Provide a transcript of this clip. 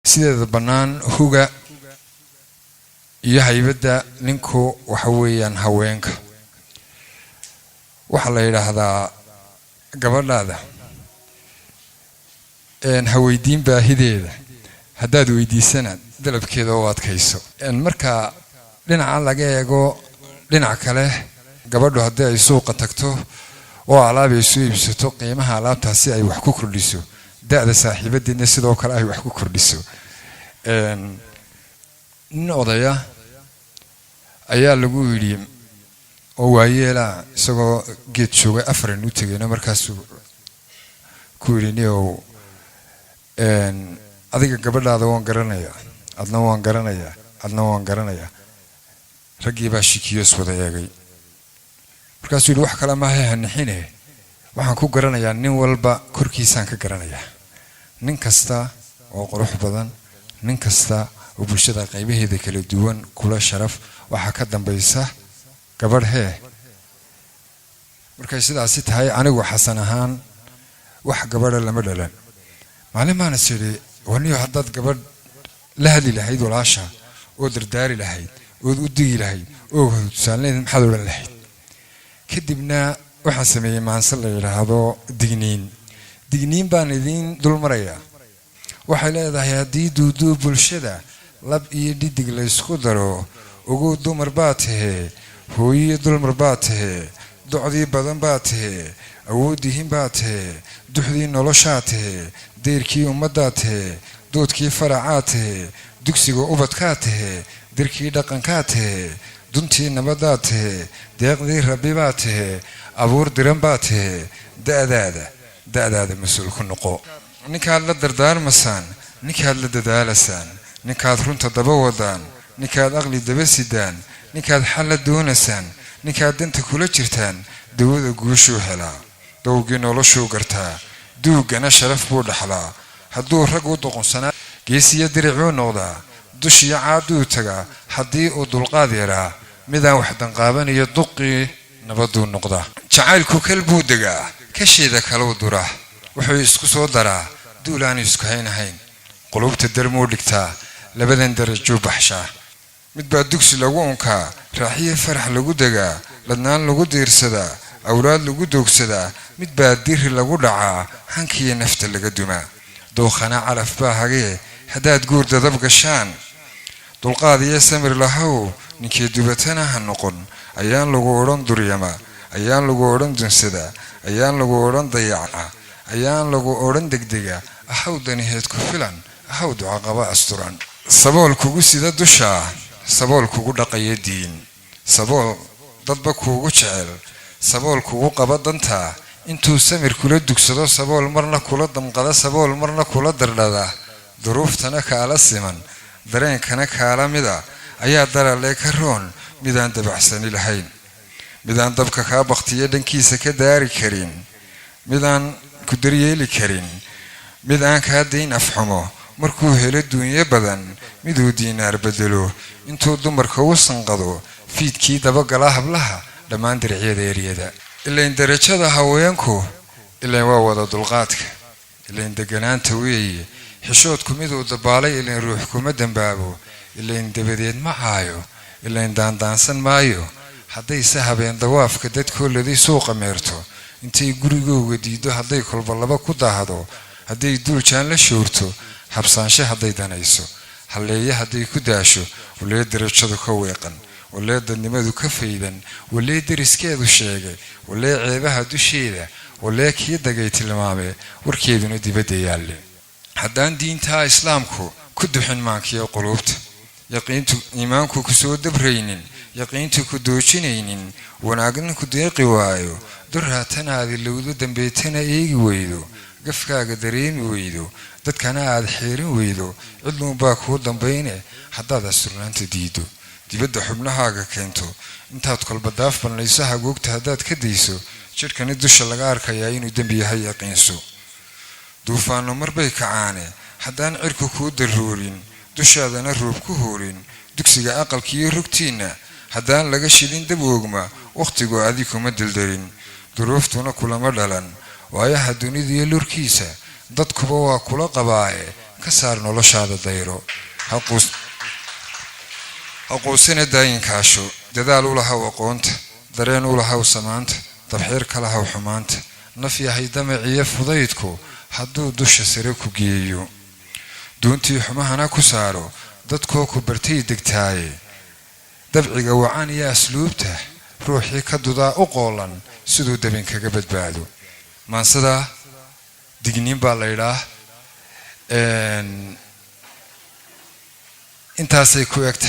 Sideeda bannaan, huga iyo haybadda ninku waxa weeyaan haweenka. Waxaa la yidhaahdaa, gabadhaada ha weydiin baahideeda, haddaad weydiisana dalabkeeda u adkayso. Marka dhinaca laga eego, dhinac kale, gabadhu haddii ay suuqa tagto oo alaab ay soo iibsato, qiimaha alaabtaasi ay wax ku kordhiso, da-da saaxiibadeedna sidoo kale ay wax ku kordhiso. Nin odaya ayaa lagu yidhi oo waayeela, isagoo geed joogay afaran u tegayno, markaasuu ku yidhi: "Niow, adiga gabadhaada waan garanayaa, adna waan garanayaa, adna waan garanayaa." Raggii baa shikiyos wada eegay. Markaasuu yidhi: "Wax kale maaha, hanixine, waxaan ku garanayaa nin walba korkiisaan ka garanayaa. Nin kasta oo qurux badan, nin kasta oo bulshada qaybaheeda kala duwan kula sharaf, waxaa ka dambaysa gabadh hee. Markay sidaasi tahay, anigu Xasan ahaan wax gabadha lama dhalan. Maalin baan is idhi, waniyo haddaad gabadh la hadli lahayd walaasha, oo dardaari lahayd, ood u digi lahayd, oo tusaaleed, maxaad odhan lahayd?" Kadibna waxaan sameeyey maanse la yidhaahdo Digniin. Digniin baan idiin dul marayaa. Waxay leedahay: haddii duuduub bulshada lab iyo dhidig laysku daro, ugu dumar baa tahee, hooyiyo dulmar baa tahee, docdii badan baa tahee, awooddihin baa tahee, duxdii noloshaa tahee, deyrkii ummaddaa tahee, doodkii faracaa tahee, dugsiga ubadkaa tahee, dirkii dhaqankaa tahee, duntii nabaddaa tahee, deeqdii rabbi baa tahee, abuur diran baa tahee, da'daada da'daada mas-uul ku noqo. Ninkaad la dardaarmasaan, ninkaad la dadaalasaan, ninkaad runta daba wadaan, ninkaad aqli daba sidaan, ninkaad xal la doonasaan, ninkaad danta kula jirtaan, dawada guushuu helaa, dowgii noloshuu gartaa, duuggana sharaf buu dhaxlaa. Hadduu rag u doqonsanaa, geesiyo diricuu noqdaa, dushiyo caaduu tagaa. Haddii uu dulqaad yaraa, midaan wax danqaabanayo, duqii nabaduu noqdaa. Jacaylku kal buu degaa, kasheeda kaluu duraa, wuxuu isku soo daraa duul aanu isku haynahayn, qulubta darmuu dhigtaa, labadan darajuu baxshaa. Mid baa dugsi lagu unkaa, raaxiyo farax lagu degaa, ladnaan lagu diirsadaa, awlaad lagu doogsadaa. Mid baa diri lagu dhacaa, hankiyo nafta laga dumaa, dookhana calaf baa hagee. Haddaad guur dadab gashaan, dulqaad iyo samir lahow, ninkii dubatana ha noqon. Ayaan lagu odhan duryama, ayaan lagu odhan dunsada, ayaan lagu odhan dayaca, ayaan lagu odhan degdega. Ahaw daniheed ku filan, ahaw ducaqaba asturan. Sabool kugu sida dushaa, sabool kugu dhaqaya diin, sabool dadba kuugu jecel, sabool kugu qaba dantaa, intuu samir kula dugsado, sabool marna kula damqada, sabool marna kula dardhada, duruuftana kaala siman, dareenkana kaala mida, ayaa daralee ka roon midaan dabacsani lahayn, midaan dabka kaa baktiya dhankiisa ka daari karin, midaan ku daryeeli karin, mid aan kaa dayn afxumo markuu helo duunyo badan, miduu diinaar bedelo intuu dumarka u sanqado, fiidkii dabagala hablaha dhammaan diricyada eryada. Ilayn darajada haweenku ilayn waa wada dulqaadka, ilayn deganaanta weeye, xishoodku miduu dabaalay, ilayn ruux kuma dambaabo, ilayn dabadeed ma caayo, ilayn daandaansan maayo. Haddayse habeen dawaafka dadkooladay suuqa meerto, intay gurigooga diiddo, hadday kolba laba ku daahdo, hadday duuljaan la shoorto, habsaanshe hadday danayso, halleeye hadday ku daasho, walee darajadu ka weeqan, walee dadnimadu ka faydan, walee deriskeedu sheegay, walee ceebaha dusheeda, walee kii dagay tilmaame, warkeeduna dibadda yaalle. Haddaan diintaa islaamku ku duxin maankiyo quluubta, yaqiintu iimaanku ku soo dabraynin, yaqiintu ku doojinaynin, wanaagna ku deeqi waayo, duraatana aad ilowdo, dambeetana eegi weydo, gafkaaga dareemi weydo, dadkana aad xeerin weydo, cidluunbaa kuu dambayne. Haddaad asturnaanta diiddo, dibadda xubnahaaga keento, intaad kolba daaf bannayso, hagoogta haddaad ka dayso, jidhkani dusha laga arkayaa inuu dembi yahay yaqiinso. Duufaanno marbay kacaane, haddaan cirku kuu daruurin, dushaadana roob ku hoorin, dugsiga aqalkiiyo rugtiinna haddaan laga shidin dab oogma, wakhtigu adi kuma deldelin, duruuftuna kulama dhalan, waayaha dunidiyo lurkiisa dadkuba waa kula qabaaye. Ka saar noloshaada dayro, ha quusina, daayinkaasho. Dadaal u lahaw aqoonta, dareen u lahaw samaanta, dabxiir ka lahaw xumaanta. Naf yahay damaciyo fudaydku hadduu dusha sare ku geeyo, duuntii xumahana ku saaro, dadkoo ku bartay degtaaye. Dabciga wacan iyo asluubta ruuxii ka dudaa u qoolan siduu dabin kaga badbaado. Maansada Digniin baa la yidhaah. Intaasay ku eg tahay.